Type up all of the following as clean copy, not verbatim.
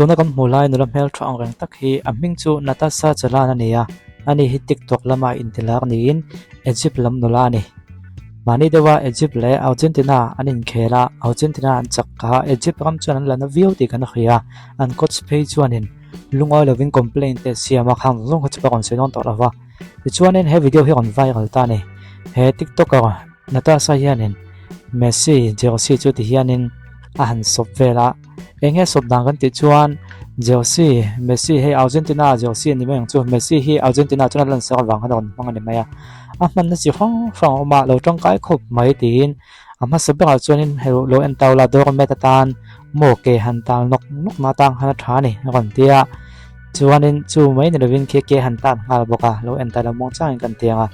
Tuna kan hmuh lai nula hmeltha ang reng tak hi a hming chu Natasha Chalan a ni a, ani hi TikTok lama intilar niin Egypt lam nula a ni. Mahni deuha Egypt leh Argentina an inkhel a, Argentina an chak kha Egypt ram chuan an la na viau tih kan hria, an coach phei chuanin lungawi lovin complaint te a siam a, khang zawng kha chu ka rawn sawi dawn tawh lo va. Tichuanin he video hi rawn viral ta a ni. He TikToker Natasha hianin Messi jersey chu tihianin a han sawp vel a. Eng nge sawp dan kan tih chuan jersey Messi hei Argentina jersey a ni mai ang chu Messi hi Argentina chuan a lansak avang khan a rawn hmang a ni mai a a hmanna chi hrang hrang a awm a lo tangkai khawp mai tiin a hmasa berah chuanin hei lo en tau la doormat atan maw ke han tal nawk nawk na atang khan a tha a ni a rawn ti a chuanin chu mai ni lovin khi ke han tan nghal bawk a lo en ta lo muang changin kan ti ang a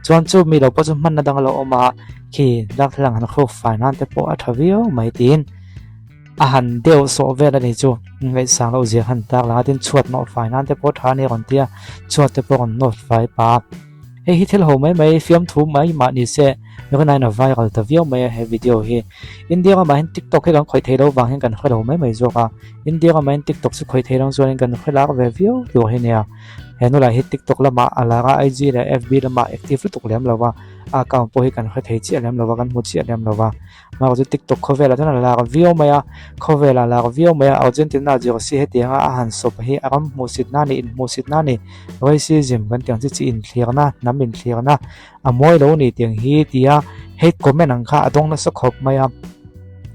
chuan chu mi lo pawh chu hmanna dang a lo awm a khi darthlalang han hruk fai nan te pawh a tha viau mai tiin. A han deuh sawh vel a ni chu ngaihsang loh zia han tak lang a tin chhuat nawh fai nan te pawh tha a ni rawn ti a chhuat te pawh rawn nawt fai pa hei hi thil ho mai mai fiamthu mai mah ni se rinaiin a viral ta viau mai a he video hi India ramah hian tiktok hi kan khawih theih loh vang hian kan hre lo mai mai zawk a India ramah hian tiktok chu khawih theih loh chuan kan hre lar ve viau tur hi nia he nu lah hi tiktok lamah a lar a IG leh FB lamah active lutuk lem lo va a account pawh hi kan hre thei chiah lem lo va kan hmu chiah lem lo va. Hmar chu tiktok khawvelah chuan a lak viau mai a, khawvelah a lak viau mai a, Argentina jersey hetianga a han sawp hi a ram hmuhsitna a ni, inhmuhsitna a ni, racism kan tih ang chi chi inthlirna, hnam inthlirna a mawi lo a ni tih ang hi tia hate comment ang kha a dawng nasa khawp mai a.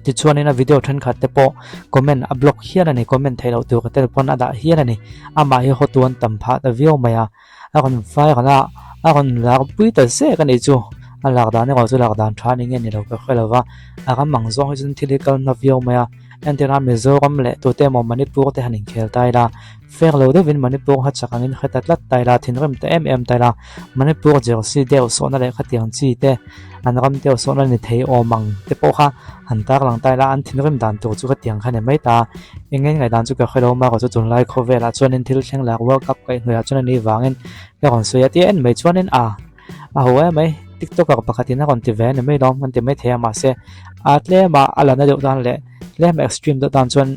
Tichuanin a video thenkhat te pawh comment a block hial a ni, comment theih loh tur te pawn a dah hial a ni, amah hi hawtu an tam phah ta viau mai a. A rawn viral a, a rawn lar pui ta zek a nih chu. A lak dan erawh chu lak dan tha ni nge ni lo ka hre lo va, a ram ang zawng hi chuan thil hi kal hma viau mai a. Entirna Mizoram leh tute emaw Manipur te han inkhel ta ila, fair lo deuhin Manipur kha chak angin hre ta tlat ta ila, thinrim ta em em ta ila, Manipur jersey deuh sawhna leh khatiang chi te an ram deuh sawhna ni thei awm ang te pawh kha han tarlang ta ila, an thinrim dan tur chu khatiang kha ni mai ta. Eng eng ngaihdan chu ka hre lo a, erawh chu tunlai khawvelah chuanin thil thleng lak World Cup kaihhnawih ah chuan a nih vangin ka rawn sawi a tia en mai chuanin a a ho em mai tiktoker pakhatin a rawn ti ve a ni mai lawm kan ti mai thei a mahse a tlema a la na deuh tan leh tlema extreme deuh tan chuan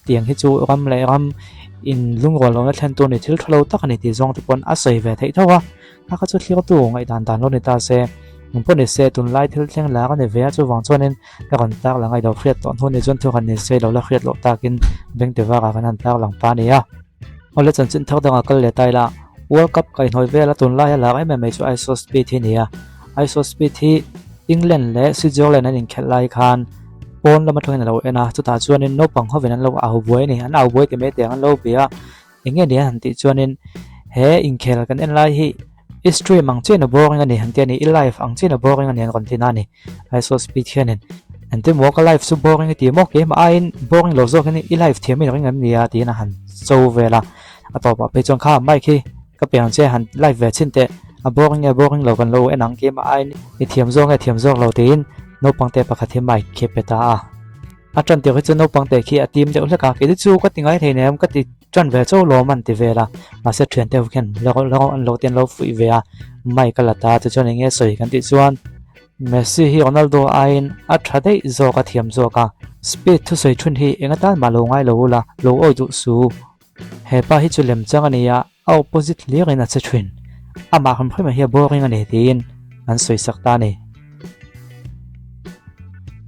tiang hi chu ram leh ram in lungrual lohna thlen tur ni thil tha lo tak a ni tih zawng te pawn a sawi ve theih tho a kha kha chu thlir tu ngaihdan dan lo ni ta se engpawh ni se tunlai thil thleng lar a ni ve a chuvang chuanin Ka rawn tar lang a i lo hriat tawh hnu ni chuan thu han insawi lo la hriat loh takin beng ti varah kan han tar lang ta a ni a. Awle chanchin thar dangah kal leh ta ila World Cup kaihhnawih vel a tunlai a lar em em mai chu Iso Speed hi a ni a. Iso Speed hi England leh Switzerland an inkhelh lai khan pawn lam atangin a lo en a, chutah chuanin naupang hovin an lo au buai a ni. An au buai ti mai teh ang an lo bia a. Eng nge ni an han tih chuanin he inkhel kan en lai hi i stream ang chiahna boring a ni han ti a ni, i live ang chiahna boring a ni an rawn ti na a ni. Iso Speed hianin an ti maw ka live chu boring i ti maw keimah aiin boring lo zawkin i live thiam in ring em ni a tiin a han cho vel a, a tawpah phei chuan kha mic hi ka pe ang che han live ve chhin teh a boring nge boring lo kan lo en ang keimah aiin i thiam zawk nge thiam zawk lo tiin naupang te pakhat hi mic khi a pe ta a. A ṭan tirh hi chu naupang te khi a tim deuh hlek a, kei chu ka ti ngai thei nem ka ti ṭan ve chauh lawm an ti vel a, mahse ṭhian te ho khian la rawh an lo te an lo fuih ve a, mic a la ta tichuan eng nge sawi kan tih chuan Messi hi Ronaldo aiin a ṭha daih zawk a thiam zawk a, speed thusawi ṭhun hi eng atan mah lo ngai lo ula lo awi duh su. He pa hi chu lem chang a ni a, a opposite hlirin a che ṭhin. Amah hrim hrim ah hian boring a ni tiin an sawi sak ta a ni.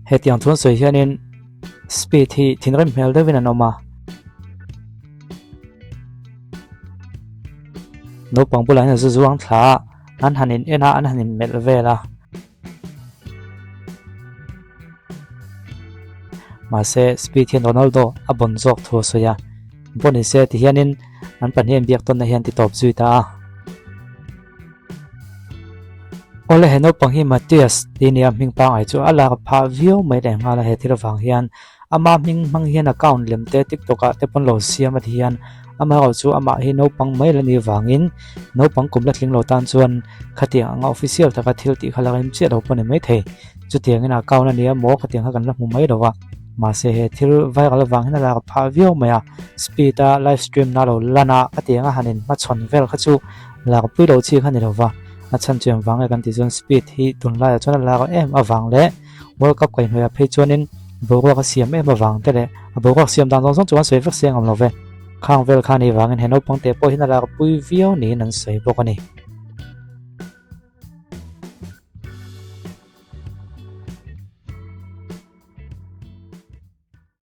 Hetiang thu an sawi hianin speed hi thinrim hmel deuhin an awm a. Naupang bulah hian a zu zuang thla a, an han in en a, an han in melh vel a. Mahse speed hian Ronaldo a bawn zawk thu a sawi a, bawn ni se ti hianin an pahnih an biak tawnna hian ti tawp zui ta a. Awle he naupang hi Matias tih nia hming pangngai chu a lak phah viau mai leh nghal a he thil avang hian Ama hming hmang hian account lem te tiktok ah te pawn lo siam a ti hian amaherawh chu amah hi naupang mai la ni vangin naupang kum la tling lo tan chuan khatiang anga official taka thil tih kha la rem chiah lo pawh ni maithei. Chutiangin account a nia maw khatiang kha kan la hmu mai lo va mahse he thil viral avang hian a lak phah viau mai a speed a live stream na lo lan a khatiang a han in hmachhawn vel kha chu lak pui lo chi kha ni lo va a chhan chu engvang nge kan tih chuan speed hi tunlaiah chuan a lak em avang leh World Cup kaihhnawih ah phei chuanin Boruak a siam em avang te leh a boruak siam dan zawng zawng chu an sawi vek seng awm lo ve. Khang vel kha ni vangin he naupang te pawh hian a larpui viau niin an sawi bawk a ni.